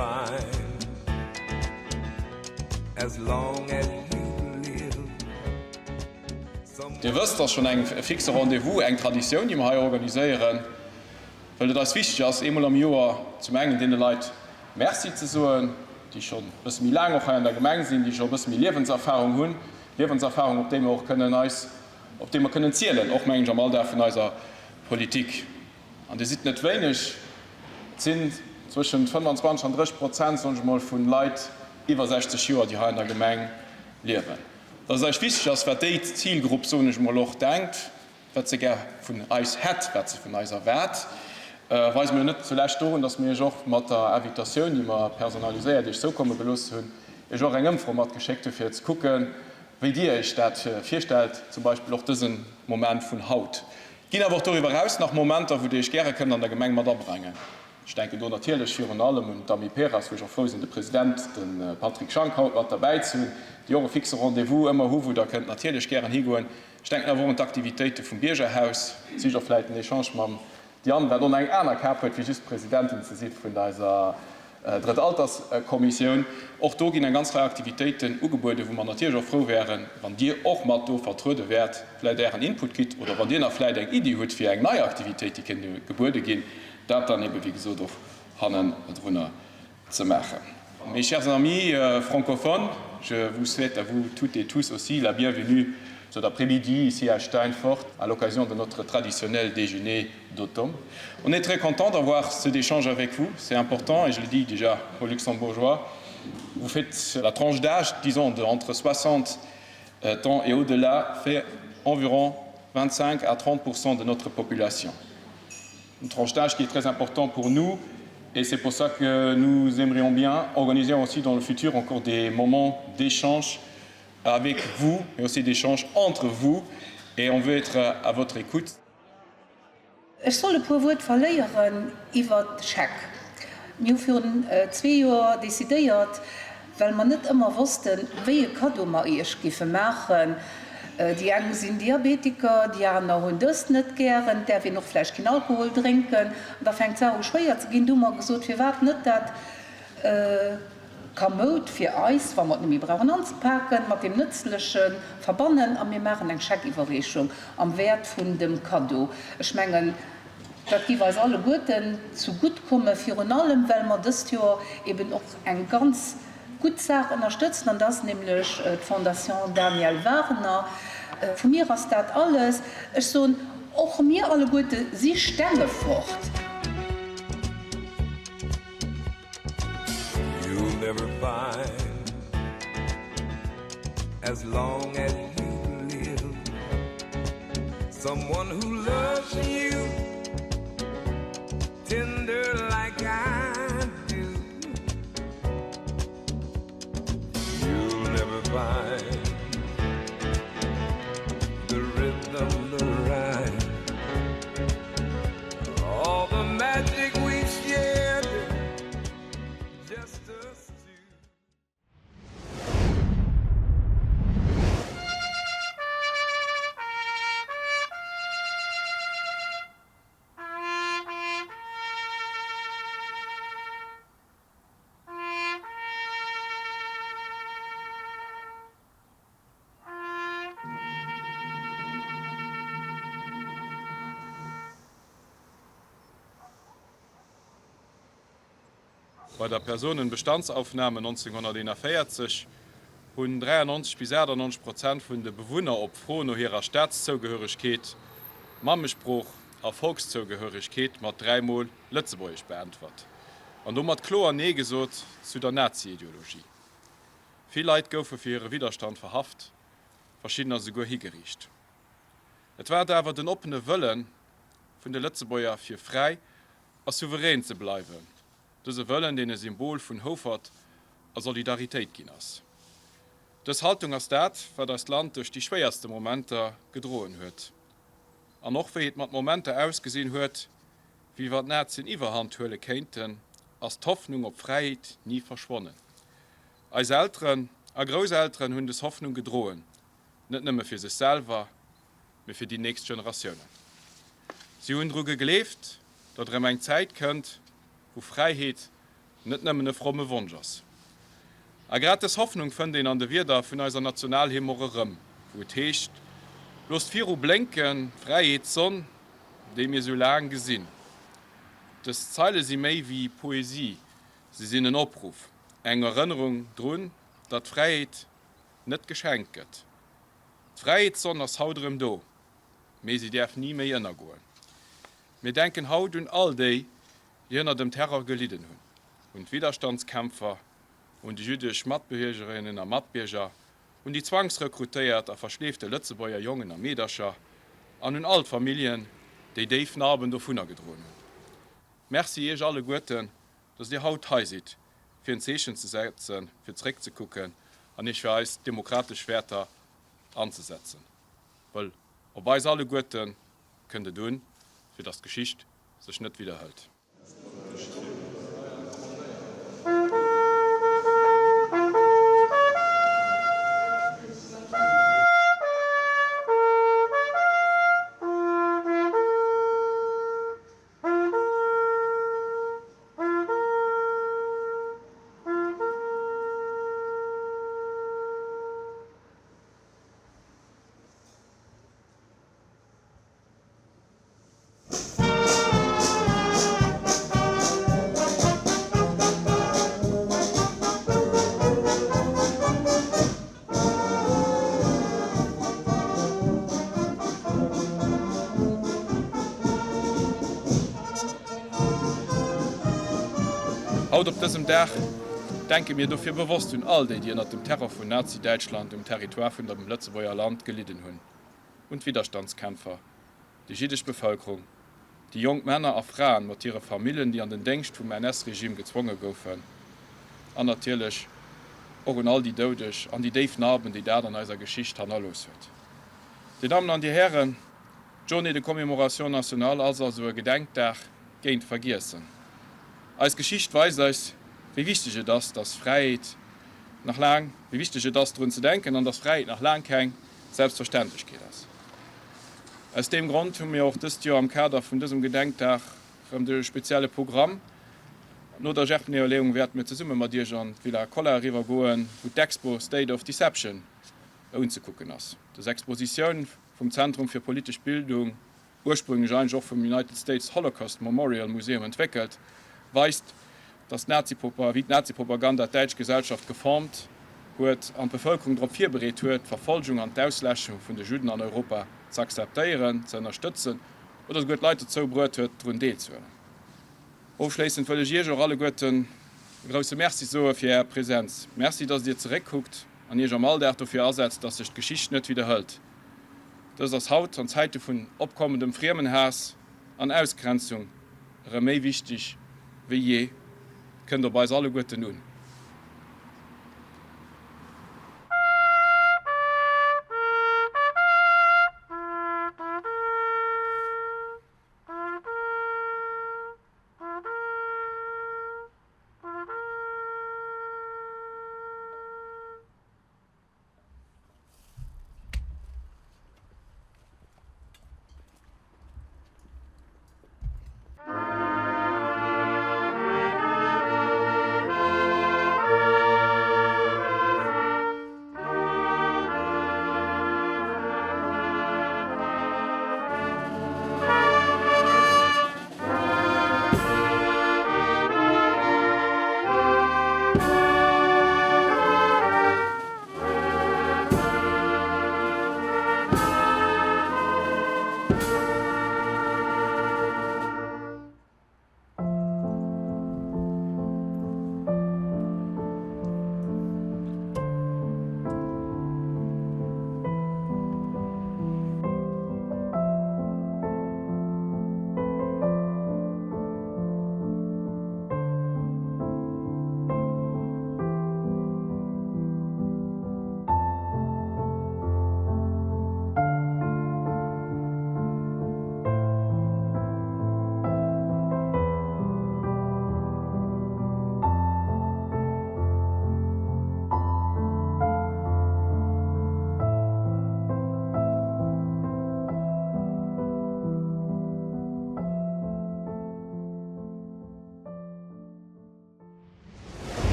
find as long as you live Dir wësst, dass schonn eng e fixe Rendez-vous, eng Traditioun, déi mer hei organiséieren, well et eis wichteg ass, eemol am Joer zum engen deene Leit Merci ze soen, déi schonn e bësse méi laang och hei an der Gemeng sinn, déi scho e bësse méi Liewenserfahrung hunn, Liewenserfahrung, op déi mer och kënnen eis, op déi mer kënnen zielen, och mengen ech am Alldag vun eiser Politik. An Dir sidd net wéineg, et sinn zwëschent 25 an 30 Prozent, soen ech emol, vu Leit iwwer 60 Joer, déi hei an der Gemeng liewen. Dass et eis wichteg ass, wat déi Zilgrupp, soen ech emol, och denkt, wat se gär vun eis hätt, wat se vun eis erwaart, weise mir net zulescht dorun, dass mir Iech och mat der Invitatioun, déi mer personaliséiert Iech zoukomme gelooss hunn, Iech och eng Ëmfro matgeschéckt hu fir ze kucken, wéi Dir Iech dat virstellt, zum Beispill och dëse Moment vun haut. Et ginn awer och doriwwer eraus nach Momenter, wou Dir Iech gäre kënnt an der Gemeng mat abrangen. Ech denken do natierlech virun allem un d'Amiperas, wou ech och frou sinn, de President, de Patrick Schank, haut mat derbäi ze hunn, déi och e fixe Rendez-vous ëmmer hu wou Der kënnt natierlech gären higoen. Ech denken awer och un d'Aktivitéite vum Biergerhaus, sicht och vläit en Echange mam Diane, wat och nach eng aner Kap huet, wéi just Presidentin ze si vun eiser Drëttalterskommissioun. Och do ginn eng ganz Rei Aktivitéiten ugebueden, wou mer natierlech och frou wären, wann Dir och mat do vertruede wäert, vläit Ären Input gitt oder wann Dir nach vläit eng Iddi hutt fir eng nei Aktivitéit, déi kéint gebuede ginn, dat dann ebe wéi gesot och hannendrunner ze maachen. Mes chers amis francophones, je vous souhaite à vous toutes et tous aussi la bienvenue cet après-midi ici à Steinfort à l'occasion de notre traditionnel déjeuner d'automne. On est très content d'avoir cet échange avec vous, c'est important et je le dis déjà aux luxembourgeois. Vous faites la tranche d'âge, disons de entre 60 ans et au-delà fait environ 25 à 30 de notre population. Une tranche d'âge qui est très important pour nous et c'est pour ça que nous aimerions bien organiser aussi dans le futur encore des moments d'échange avec vous et aussi d'échange entre vous et on veut être à votre écoute. Ech soll e puer Wuert verléieren iwwert de Scheck. Mir hu virun zwee Joer decidéiert, well mer net ëmmer wossten, wéi e Kaddo mer Iech giffe maachen, déi eng sinn Diabetiker, déi aner hunn dëst net gären, et däerf een och vläicht keen Alkohol drénken, an da fänkt d'Saach u schwéier ze ginn. Du hu mer gesot, firwat net dat Kamoud fir eis, wa mer et net méi brauchen anzepaken, mat deem Nëtzleche verbannen a mir maachen eng Scheckiwwerreechung am Wäert vun dem Kaddo. Ech mengen, dat géif eis alleguerten zu gutt kommen, virun allem well mer dëst Joer eben och eng ganz gutt Saach ënnerstëtzen, an dat ass nämlech d'Fondation Daniel Wagener. Vu mir ass dat alles. Ech soen, och mir alleguerte si Stengefort. You'll never find as long as you live someone who loves you tender like I do You'll never find the rhythm the rhyme all the magic we shared just us two. Bei der Personenbestandsaufnahme 1941 hunn 93 bis 98 Prozent vun de Bewunner op d'Fro no hirer Staatszougehöregkeet, Mammesprooch a Volkszougehöregkeet mat dräimol Lëtzebuergesch beäntwert an domat kloer Nee gesot zu der Nazi-Ideologie. Vill Leit goufe fir hire Widderstand verhaft, verschiddener souguer higeriicht. Et war awer den oppene Wëlle vun de Lëtzebuerger fir fräi a souverän ze bleiwen, dëse Wëllen deen e Symbol vun Houfert a Solidaritéit ginn ass. Dës Haltung ass dat, wat eist Land duerch déi schwéierste Momenter gedroen huet. An och wéi et mat Momenter ausgesinn huet, wéi wann d'Nazien Iwwerhand huele kéinten, ass d'Hoffnung op Fräiheet ni verschwonnen. Eis Elteren a Grousselteren hunn des Hoffnung gedroen, net nëmme fir sech selwer, mee fir déi nächst Generatiounen. Si hunn dru gegleeft, datt erëm eng Zäit kënnt, wou Fräiheet. net nëmmen e fromme Wonsch ass. A grad dës Hoffnung fënnt een an de Wierder vun eiser Nationalhymn och erëm, wou et heescht, Loosst viru blénken d'Fräiheetssonn, déi mir sou laang gesinn. Dës Zeile si méi wéi Poesie, si sinn en Opruff, eng Erënnerung drun, datt Fräiheet net geschenkt gëtt. D'Fräiheetssonn ass haut erëm do, mee si däerf ni méi ënnergoen. Mir denken haut un all déi, déi ënner dem Terror gelidden hunn, un d'Widderstandskämpfer, un déi jüddesch Matbiergerinnen a Matbierger, un déi zwangsrekrutéiert a verschleefte Lëtzebuerger Jongen a Meedercher an un all d'Familljen, déi déif Narben dovunner gedroen hunn. Merci Iech alleguerten, dass Dir haut hei sidd, fir en Zeechen ze setzen, fir zeréckzekucken an Iech fir eis demokratesch Wäerter anzesetzen. Wëll op eis alleguerte kënnt et un, fir dass d'Geschicht sech net widderhëlt. Haut op dësem Dag denke mir dofir bewosst un all déi, déi ënnert dem Terror vun Nazi-Däitschland um Territoire vun dem Lëtzebuerger Land gelidden hunn, un d'Widderstandskämpfer, déi jiddesch Bevëlkerung, déi jonk Männer a Fraen mat hire Famillen, déi an den Déngscht vum NS-Regime gezwonge goufen, an natierlech och un all déi Doudeg an déi déif Narben, déi dat an eiser Geschicht hannerlooss huet. Dir Dammen an Dir Hären, d'Journée de commémoration nationale ass also e Gedenkdag géint d'Vergiessen. Eis Geschicht weist eis, wéi wichteg et ass, dass Fräiheet nach laang, wéi wichteg et ass, drun ze denken an dass Fräiheet nach laang keng Selbstverständlechkeet ass. Aus deem Grond hu mir och dëst Joer am Kader vun dësem Gedenkdag rëm de spezielle Programm. No der Gerbeneerleeung wäerte mir zesumme mat Iech an d'Villa Kolla eriwwer goen, wou d'Expo State of Deception unzekucken ass. Dës Expositioun vum Zentrum fir politesch Bildung, ursprünglech eigentlech och vum United States Holocaust Memorial Museum entwéckelt, weist, dass wéi d'Nazi-Propaganda d'däitsch Gesellschaft geformt huet an d'Bevëlkerung drop virbereet huet, d'Verfolgung an d'Ausläschung vun de Judden an Europa ze akzeptéieren, ze ënnerstëtzen oder souguer d'Leit dozou bruet huet, drun deelzehuelen. Ofschléissend wëll ech Iech och alleguerten e grousse Merci soe fir Är Präsenz. Merci, dass Dir zeréckkuckt an Iech am Alldag dofir asetzt, dass sech d'Geschicht net widderhëlt. Dëst ass haut, an Zäite vun opkommendem Friemenhaass an Ausgrenzung, erëm méi wichteg wéi jee. Et kënnt op eis alleguerten un.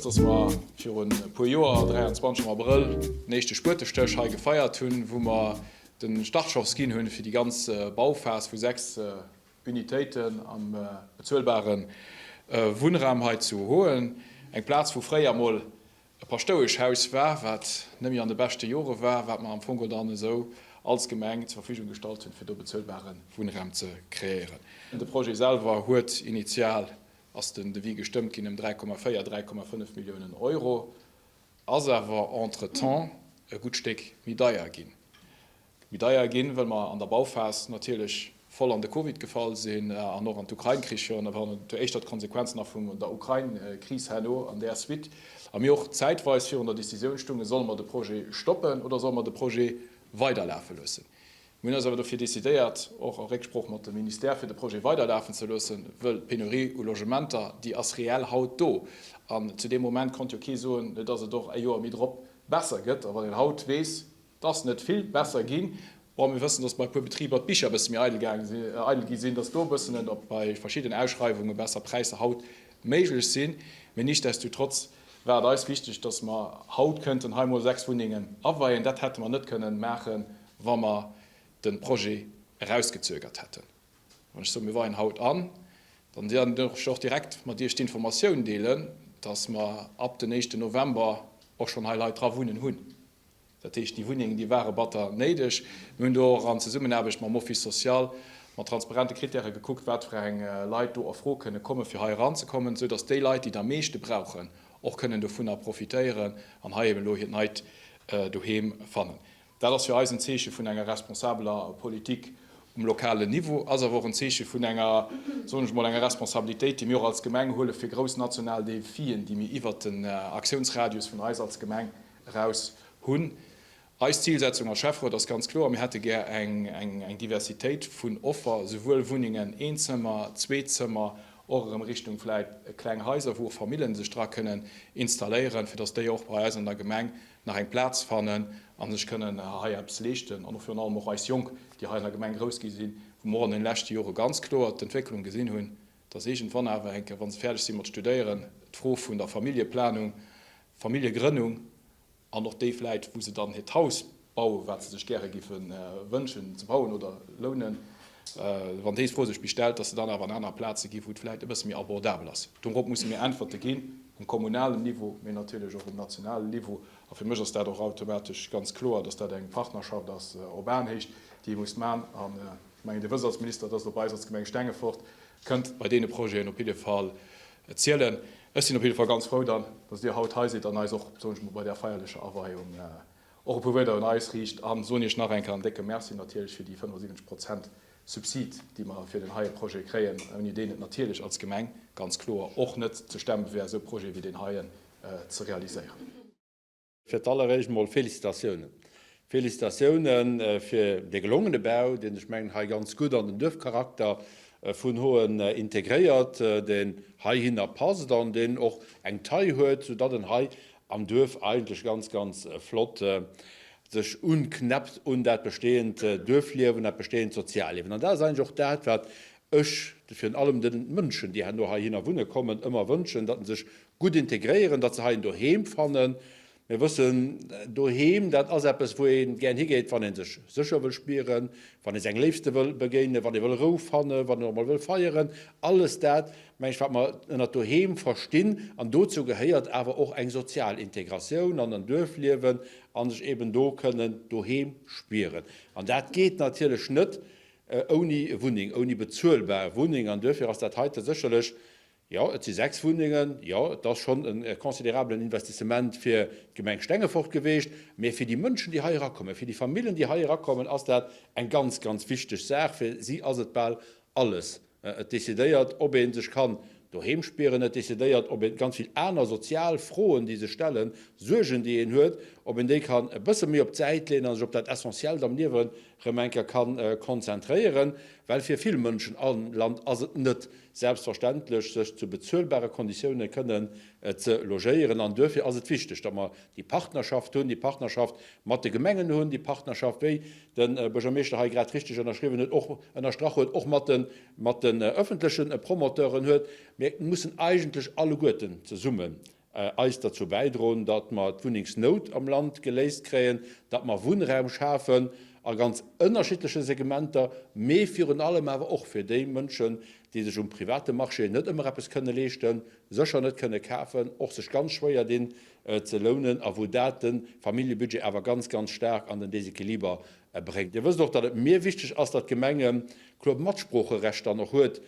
dass mer virun e puer Joer, 23 am Abrëll, den éischte Spuetestéch hei gefeiert hunn, wou mer de Startschoss ginn hunn fir déi ganz Bauphas vu 6 Unitéiten am bezuelbare Wunnraum hei zu Hoen. Eng Plaz, wou fréier mol e Paschtoueschhaus war, wat net méi an de beschte Jore war, wat mer am Fong dann esou als Gemeng zur Verfügung gestallt hunn, fir do bezuelbare Wunnraum ze kreéieren. De Projet selwer huet initial, ass den Devis gestëmmt ginn ëm 3,4, 3,5 Milliounen Euro, ass awer entretemps e gutt Stéck méi deier ginn. Méi deier ginn, well mer an der Bauphas natierlech voll an de Covid gefall sinn an och an d'Ukrain-Krich, jo, an éischter d'Konsequenzen nach vun der Ukrain-Kris herno an där Suite, a mir och zäitweis virun der Decisioun stungen, Solle mer de Projet stoppen oder solle mer de Projet weiderlafe loossen? Mir hunn eis awer dofir decidéiert, och a Récksprooch mat dem Ministère, fir de Projet weiderlafen ze loossen, wëll d'Penurie u Logementer, déi ass reell haut do. An zu deem Moment konnt jo kee soen, dass et och e Joer méi drop besser gëtt. A wann een haut weess, 't ass net vill besser ginn. Bon, mir wëssen, dass bei e puer Betriber d'Bicher e bësse méi eidel gaange sinn, eidel gi sinn, dass do e bëssen et op bei verschidden Ausschreiwunge besser Präisser haut méiglech sinn. Mee nichtsdestotrotz war et eis wichteg, dass mer haut kënnten hei mol 6 Wunnengen aweien. Dat hätte mer net kënnen maachen, wa mer de Projet erausgezögert hätten. Wann ech soen, mir weien haut an, dann dierf ech och direkt mat Iech d'Informatioun deelen, dass mer ab den éischten November och schonn hei Leit dra wunnen hunn. Dat heescht, déi Wunnengen, déi ware batter néideg. Mir hunn do och an Zesummenaarbecht mam Office social mat transparente Krittäre gekuckt, wat fir eng Leit do a Fro kënne kommen, fir hei eranzekommen, esou datt déi Leit, déi et am meeschte brauchen, och kënnen dovunner profitéieren an hei eben elo hiert neit Doheem fannen. Dat ass fir eis en Zeeche vun enger responsabeler Politik um lokalen Niveau, ass awer och en Zeeche vun enger, soen ech mol, enger Responsabilitéit, déi mir och als Gemeng huele fir grouss national Defien, déi mir iwwert den Aktiounsradius vun eis als Gemeng eraus hunn. Eis Zilsetzung als Schäfferot ass ganz kloer, Mir hätte gär eng Diversitéit vun Offer, souwuel Wunnengen, Eenzëmmer, Zweezëmmer, och erëm Richtung vläit kleng Haiser, wou och Famillen sech dra kënnen installéieren, fir datt déi och bei eis an der Gemeng nach eng Plaz fannen a sech kënnen hei eppes leeschten. An och virun allem och eis Jonk, déi hei an der Gemeng grouss gi sinn, wou mer och an deene leschte Jore ganz kloer d'Entwécklung gesinn hunn, datt iergendwann awer eng Kéier, wa se fäerdeg si mat studéieren, d'Fro vun der Familljeplanung, Familljegrënnung an och déi vläit, wou se dann hiert Haus bauen, wat se sech gäre géife wënschen ze bauen oder lounen, wann déi Fro sech méi stellt, dass se dann awer an aner Plaze ginn, wou et vläit e bësse méi abordabel ass. Dorop musse mir Äntwerte ginn, um kommunalen Niveau, mee natierlech och um nationalen Niveau. A fir mech ass dat och automatesch ganz kloer, dass dat eng Partnerschaft ass op Aenhéicht, déi ee muss man. An ech mengen, Dir wësst als Minister, dass et op eis als Gemeng Stengefort kënnt bei deene Projeten op jidde Fall zielen. Ech sinn op jidde Fall ganz frou dann, dass Dir haut hei sidd an eis och, soen ech mol, bei där feierlecher Aweiung och e puer Wierder un eis riicht. A soen Iech nach eng Kéier en décke Merci natierlech fir déi 75 Prozent Subsid, déi mer fir den heie Projet kréien, ouni deen et natierlech als Gemeng ganz kloer och net ze stemme wär, esou Projete wéi deen heien ze realiséieren. Fir d'alleréischt mol Félicitatiounen. Félicitatiounen fir dee gelongene Bau, deen ech mengen hei ganz gutt an den Duerfcharakter vun Hoen integréiert, deen heihinner passt an deen och eng Taille huet, soudatt en hei am Duerf eigentlech ganz, ganz flott sech unknäppt un dat bestehend Duerfliewen, dat bestehend Sozialliewen. An dat ass eigentlech och dat, wat ech virun allem de Mënschen, déi herno heihinner wunne kommen, ëmmer wënschen, datt se sech gutt integréieren, datt se hei en Doheem fannen. Mir wëssen, Doheem, dat ass eppes, wou ee gär higeet, wann ee sech sécher wëll spieren, wann ee seng Léifste wëll begéinen, wann ee wëll Rou fannen, wann een och mol wëll feieren. Alles dat, meng ech, wat mer ënnert Doheem verstinn. An dozou gehéiert awer och eng sozial Integratioun an en Duerfliewen a sech eben do kënnen doheem spieren. An dat geet natierlech net ouni Wunneng, ouni bezuelbar Wunneng. An duerfir ass dat heite sécherlech Jo, et si 6 Wunnengen. Jo, et ass schonn e considerabelen Investissement fir d'Gemeng Stengefort geweecht. Mä fir déi Mënschen, déi hei erakommen, fir déi Famillen, déi hei erakommen, ass dat eng ganz, ganz wichteg Saach. Fir si ass et bal alles. Et decidéiert, ob ee sech kann doheem spieren. Et decidéiert, ob ee ganz vill aner sozial Froen, déi sech stellen, Suergen, déi een huet, ob een déi kann e bësse méi op d'Säit leeën a sech op dat Essentiellt am Liewen erëm eng Kéier ka konzentréieren. Well fir vill Mënschen am Land ass et net selbstverständlech sech zu bezuelbare Konditioune kënnen ze logéieren. An duerfir ass et wichteg, datt mer déi Partnerschaft hunn, déi Partnerschaft mat de Gemengen hunn, déi Partnerschaft, wéi de Buergermeeschter hei grad richteg ënnerschriwwen huet, och ënnerstrach huet, och mat de mat den öffentleche Promoteuren huet. Mir mussen eigentlech alleguerten zesummen. eis derzou bäidroen, datt mer d'Wunnengsnout am Land geléist kréien, datt mer Wunnraum schafen a ganz ënnerschiddleche Segmenter, mee virun allem awer och fir déi Mënschen, déi sech um private Marché net ëmmer eppes kënne leeschten, sécher net kënne kafen, och sech ganz schwéier dinn ze lounen a wou dat de Familljebudget awer ganz, ganz staark an den Desequiliber bréngt. Dir wësst och, datt et mir wichteg ass, datt d'Gemeng kloer Matsproocherecht dann och huet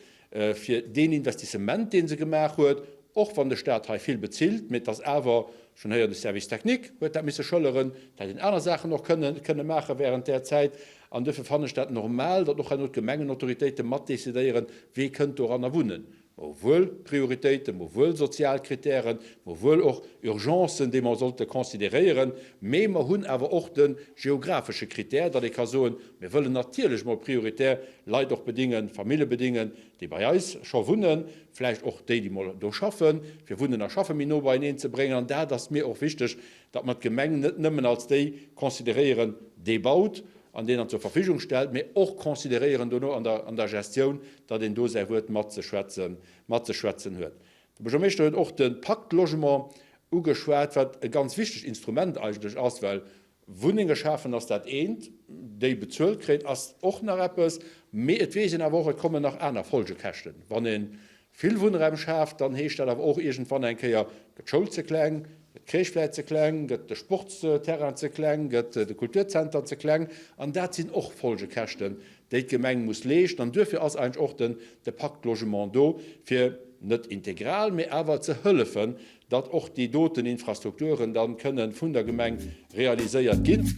fir deen Investissement, dee se gemaach huet, och wann de Stat hei vill bezilt, mee et ass awer, ech hunn héieren, de Service technique huet dat misse schëlleren, et hätt een aner Saachen och kënne kënne maache während där Zäit. An duerfir fannen ech dat normal, datt och herno d'Gemengenautoritéite matdecidéieren, wee kënnt doranner wunnen. Mer hu wuel Prioritéiten, mer hu wuel sozial Kritären, mer hu wuel och Urgencen, déi mer sollte consideréieren, mee mer hunn awer och de geographesche Kritär, datt ee ka soen, mir wëllen natierlech mol prioritär Leit och bedingen, Famille bedingen, déi bei eis scho wunnen, vläicht och déi, déi mol do schaffen, fir Wunnen a Schaffe méi no beieneen ze bréngen. An dat ass mir och wichteg, datt mer d'Gemeng net nëmmen als déi consideréieren, déi baut an deen dann zur Verfügung stellt, mee och consideréieren dono an der, an der Gestioun, datt een do säi Wuert matzeschwätzen, matzeschwätzen huet. De Buergermeeschter huet och de Pacte Logement ugeschwat, wat e ganz wichtegt Instrument eigentlech ass, well Wunnenge schafen ass dat eent, déi bezuelt kréien ass och nach eppes, mee et weess een awer och, et kommen nach aner Folgekäschten. Wann ee Vill Wunnraum schaaft, dann heescht dat awer och iergendwann eng Kéier, gëtt d'Schoul ze kleng, gëtt d'Crèche vläit ze kleng, gëtt de Sportsterrain ze kleng, gëtt de Kulturzenter ze kleng. An dat sinn och Folgekäschten, déi d'Gemeng muss leeschten. An duerfir ass eigentlech och den de Pacte Logement do, fir net integral, mee awer ze hëllefen, datt och déi doten Infrastrukturen dann kënnen vun der Gemeng realiséiert ginn.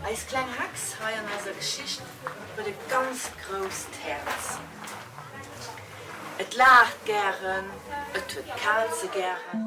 Eis kleng Hex hei an eiser Geschicht huet e ganz grousst Häerz. Et laacht gären, et huet Kaze gären.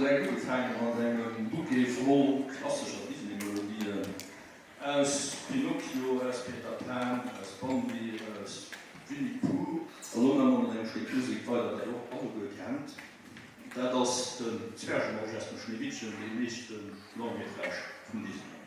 direkt ugefaange mat engem Bouquet voll klassescher Disney-Melodien, aus Pinocchio, aus Peter Pan, aus Bambi, aus Winnie Pooh. A lo maache mer mat engem Stéck Musek weider, dat der och alleguer kennt. Dat ass den Zwergemarsch aus dem Schneewittchen, deen éischte Long-métrage vum Disney.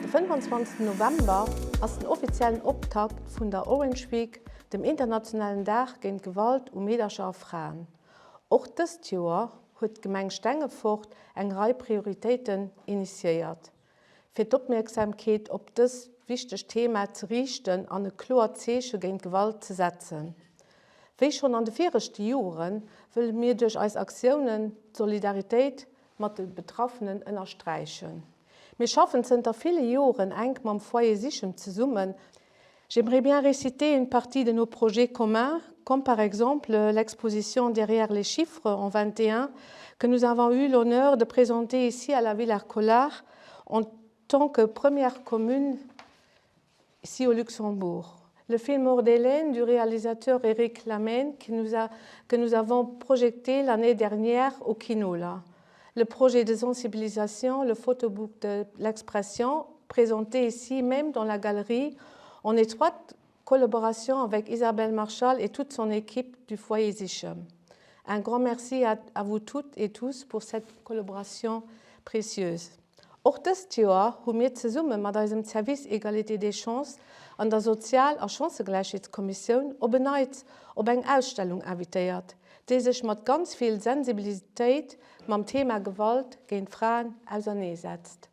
De 25 November ass den offiziellen Optakt vun der Orange Week, dem internationalen Dag géint Gewalt u Meedercher a Fraen. Och dëst Joer huet d'Gemeng Stengefort eng Rei Prioritéiten initiéiert. fir d'Opmierksamkeet op dëst wichtegt Thema ze riichten an e kloert Zeeche géint Gewalt ze setzen. Wéi schonn an de viregte Jore wëlle mir duerch eis Aktiounen d'Solidaritéit mat de Betraffenen ënnersträichen. Mir schaffen zënter ville Joren enk mam Foyer Sichem zesummen. J'aimerais bien réciter une partie de nos projets communs, comme par exemple l'exposition Derrière les chiffres en 21 que nous avons eu l'honneur de présenter ici à la Villers-Collard en tant que première commune ici au Luxembourg. Le film Hors d'Hélène du réalisateur Eric Lamène que nous, a, que nous avons projeté l'année dernière au Kinola. Le projet de sensibilisation, le photobook de l'expression, présenté ici même dans la galerie, en étroite collaboration avec Isabelle Marchal et toute son équipe du foyer Zichem. Un grand merci à, à vous toutes et tous pour cette collaboration précieuse. Och dëst Joer hu mir zesumme mat eisem Service Égalité des chances an der Sozial a Chancëgläichheetskommissioun op en Neits op eng Ausstellung invitéiert, déi sech mat ganz vill Sensibilitéit mam Thema Gewalt géint Fraen auserneesetzt.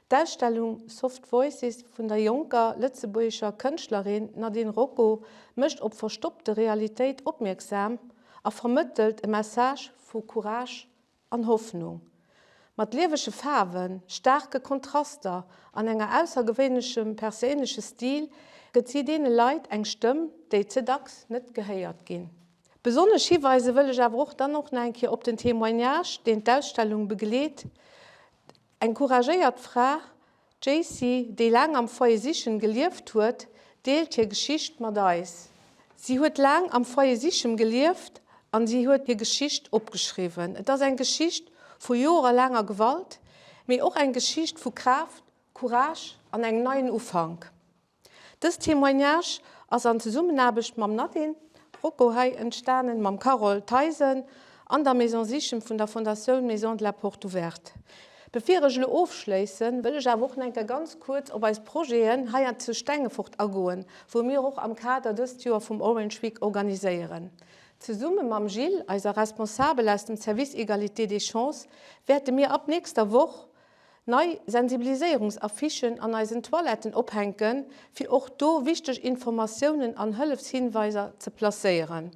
D'Ausstellung Soft Voices vun der jonker lëtzebuergescher Kënschtlerin Nadine Rocco mécht op verstoppte Realitéit opmierksam a vermëttelt e Message vu Courage an Hoffnung. Mat liewege Faarwen, staarke Kontraster an enger aussergewéinlechem perséinleche Stil gëtt si deene Leit eng Stëmm, déi ze dacks net gehéiert ginn. Besonnesch hiweise wëll ech awer och dann och nach eng Kéier op den Témoignage, deen d'Ausstellung begleet, Eng couragéiert Fra, d'Jaycee, déi laang am Foyer Sichem gelieft huet, deelt hir Geschicht mat eis. Si huet laang am Foyer Sichem gelieft an si huet hir Geschicht opgeschriwwen. Et ass eng Geschicht vu joerelaanger Gewalt, mee och eng Geschicht vu Kraaft, Courage an engem neien Ufank. Dës Témoignage ass an Zesummenaarbecht mam Nadine Rocco hei entstanen, mam Carole Theisen an der Maison Sichem vun der Fondatioun Maison de la Porte Ouverte. Bevir ech elo ofschléissen, wëll ech awer och nach eng Kéier ganz kuerz op eis Projeten hei an zu Stengefort agoen, wou mir och am Kader dëst Joer vum Orange Week organiséieren. Zesumme mam Gilles, eiser Responsabel aus dem Service Égalité des chances, wäerte mir ab nächster Woch nei Sensibiliséierungsaffichen an eisen Toiletten ophänken, fir och do wichteg Informatiounen an Hëllefshinweiser ze placéieren.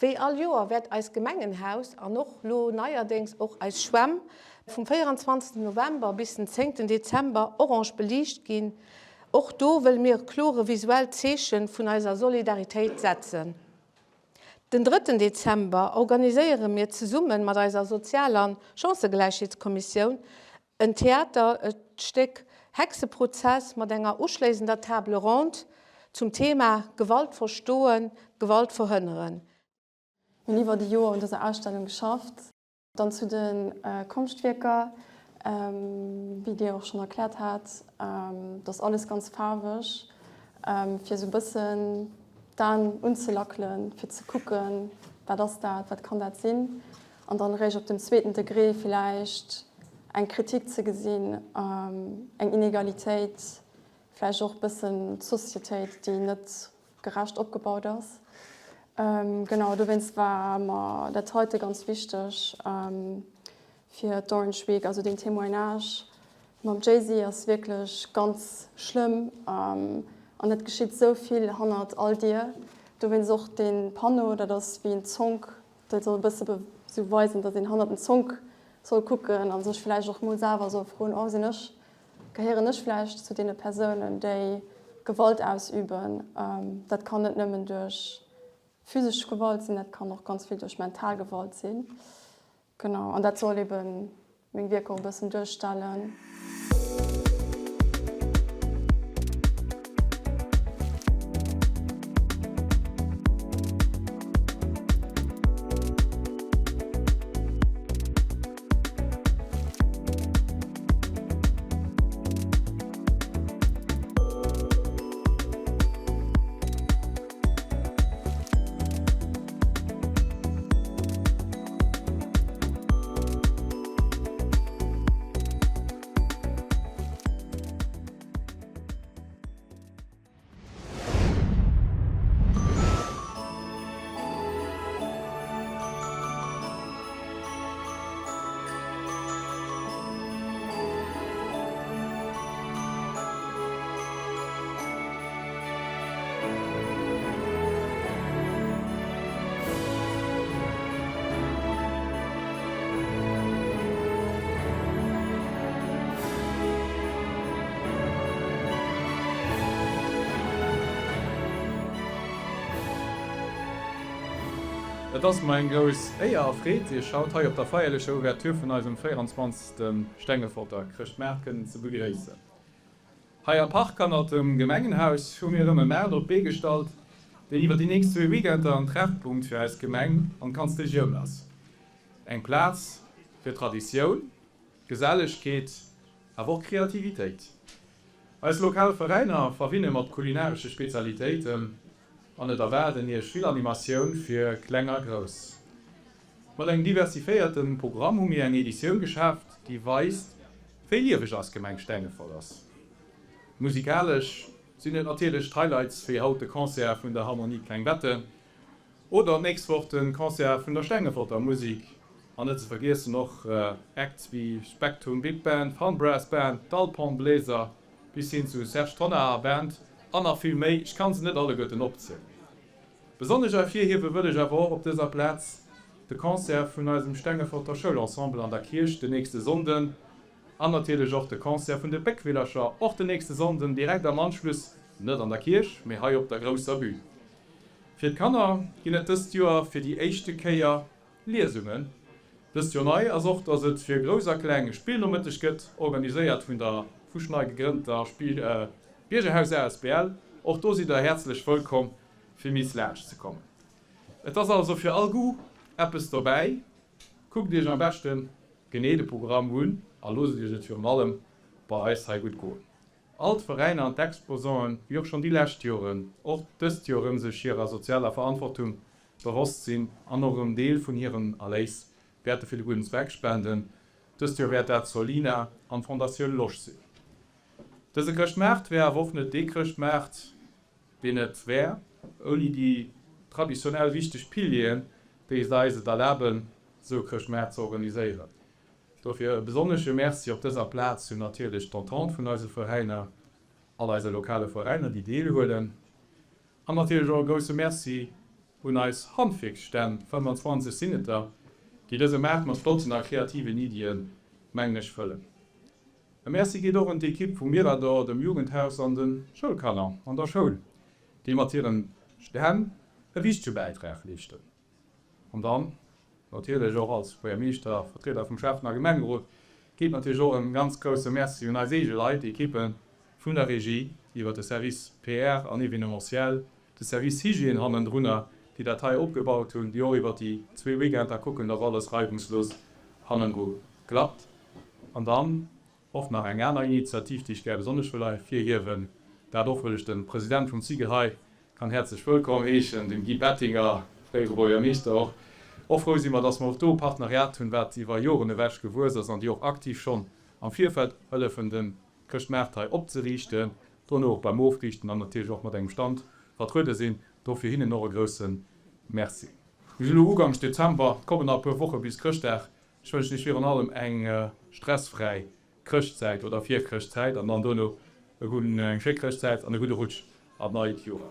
Wéi all Joer wäert eist Gemengenhaus an och lo neierdéngs och eis Schwämm vum 24 November bis den 10 Dezember orange beliicht ginn. Och do wëlle mir e klore visuellt Zeeche vun eiser Solidaritéit setzen. Den drëtten Dezember organiséiere mir zesumme mat eiser Sozial an Chancëgläichheetskommissioun en Theaterstéck Hexeprozess mat enger uschléisender Table ronde zum Thema Gewalt verstoen, Gewalt verhënneren. Mir hunn iwwer e Joer un dëser Ausstellung geschafft. Dann zu de Konschtwierker, wéi Dir och schonn erkläert hat, dat ass alles ganz faarweg, fir esou e bëssen d'Aen unzelackelen, fir ze kucken, wat ass dat, wat kann dat sinn? An dann eréischt op dem zweeten Degré villäicht eng Kritik ze gesinn, eng Inegalitéit, vläicht och e bëssen d'Societéit, déi net gerecht opgebaut ass. Genau dowéinst war mer dat heite ganz wichteg fir d'Orange Week. Also deen Témoignage mam Jay-Z ass wierklech ganz schlëmm an et geschitt esou vill hannert all Dier. Dowéinst och dee Panneau, dat ass wéi en Zonk, dat soll e bësse sou weisen, datt een hannert den Zonk soll kucken a sech vläicht och mol selwer soll froen, oh sinn ech Gehéieren ech vläicht zu deene Persounen, déi Gewalt ausüben? Dat kann net nëmmen duerch physesch Gewalt sinn, dat kann och ganz vill duerch mental Gewalt sinn. Genau, an dat soll ebe meng Wierker och e bëssen duerstellen. Et ass mer eng grouss Éier a Freed, Iech haut hei op der feierlecher Ouverture vun eisem 24. Stengeforter Chrëschtmaart kënnen ze begréissen. Hei am Park hannert dem Gemengenhaus hu mir erëm e Maart op d'Bee gestallt, deen iwwer déi nächst zwee Weekender en Treffpunkt fir eis Gemeng an d'ganz Regioun ass. Eng Plaz fir Traditioun, Gesellegkeet, awer och Kreativitéit. Eis lokal Veräiner verwinne mat kulinaresche Spezialitéiten an et erwaarden Iech vill Animatioun fir Kleng a Grouss. Mat engem diversifiéierte Programm hu mir eng Editioun geschaaft, déi weist, wéi lieweg eis Gemeng Stengefort ass. Musikalesch sinn et natierlech d'Highlights wéi haut de Concert vun der Harmonie Klengbetten, Oder d'nächst Woch de Concert vun der Stengeforter Musik. An net ze vergiessen och Acts wéi Spektrum Big Band, Fun Brass Band, d'Alphorn Bläser bis hin zu Serge Tonnar a Band an nach vill méi, ech kann se net alleguerten opzielen. Besonnesch ervirhiewe wëll ech awer och op dëser Plaz de Concert vun eisem Stengeforter Schoulensemble an der Kierch den nächste Sonnden an natierlech och de Concert vun de Béckwillercher och den nächste Sonnden direkt am Anschluss, net an der Kierch, mee hei op der grousser Bühn. Fir d'Kanner ginn et dëst Joer fir déi éischte Kéier Liesungen. Dëst Joer nei ass och, dass et fir Grouss a Kleng e Spillnomëtteg gëtt, organiséiert vun der fuschnei gegrënnter Biergerhaus asbl. Och do sidd der häerzlech wëllkomm fir miss laanscht ze kommen. Et ass also fir all Goût eppes dobäi. Kuckt iech am beschte genee de Programm un a loosst iech et virun allem bei eis hei gutt goen. All d'Veräiner an d'Exposanten, wéi och schonn déi lescht Joren, och dëst Joer erëm sech hirer sozialer Verantwortung bewosst sinn an och erëm Deel vun hirem Erléis wäerte fir de gudden Zweck spenden. Dëst Joer wäert dat Solina an d'Fondatioun Losch sinn. Dëse Chrëschtmaart wär awer och net dee Chrëschtmaart, deen et wär, ouni déi traditionell wichteg Pilieren, déi et eis et erlaben, esou e Chrëschtmaart ze organiséieren. Dofir e besonnesche Merci op dëser Plaz un natierlech d'Entente vun eise Veräiner, all eise lokale Veräiner, déi deelhuelen, an natierlech och e grousse Merci un eis Handwierksstänn, 25 sinn et der, déi dëse Maart mat flotten a kreativen Iddien, mengen ech, fëllen. E Merci geet och un d'Ekipp vum Mirador, dem Jugendhaus an de Schoulkanner an der Schoul, déi mat hiren Stänn e wichtege Bäitrag leeschten. An dann natierlech och als Buergermeeschter, Vertrieder vum Schäffen a Gemengerot, geet natierlech och e ganz grousse Merci un eis eege Leit, d'Ekippe vun der Regie, iwwer de Service PR an Événementiel, de Service Hygiène hannendrunner, déi dat hei opgebaut hunn, déi och iwwer déi zwee Weekender kucken, dass alles reibungslos hannendru klappt. An dann Och nach eng aner Initiativ, déi ech gär besonnesch wëll ervirhiewen, dat och wëll ech de President vum SIGEL hei kann häerzlech wëllkomm heeschen, den Guy Bettinger, fréiere Buergermeeschter och. Och frou si mer, dass mer och do e Partenariat hunn, wat iwwer Joren ewech gewuess ass an déi och aktiv schonn am Virfeld hëllefen, de Chrëschtmaart hei opzeriichten, dono och beim Ofriichten an natierlech och mat engem Stand vertruede sinn. Dofir hinnen och e grousse Merci. Mir sinn elo ugangs Dezember, et kommen nach e puer Woche bis Chrëschtdag. Ech wënschen iech virun allem eng stressfräi Chrëschtzäit oder Virchrëschtzäit an dann dono e gudden, eng schéi Chrëschtzäit an e gudde Rutsch an d'neit Joer.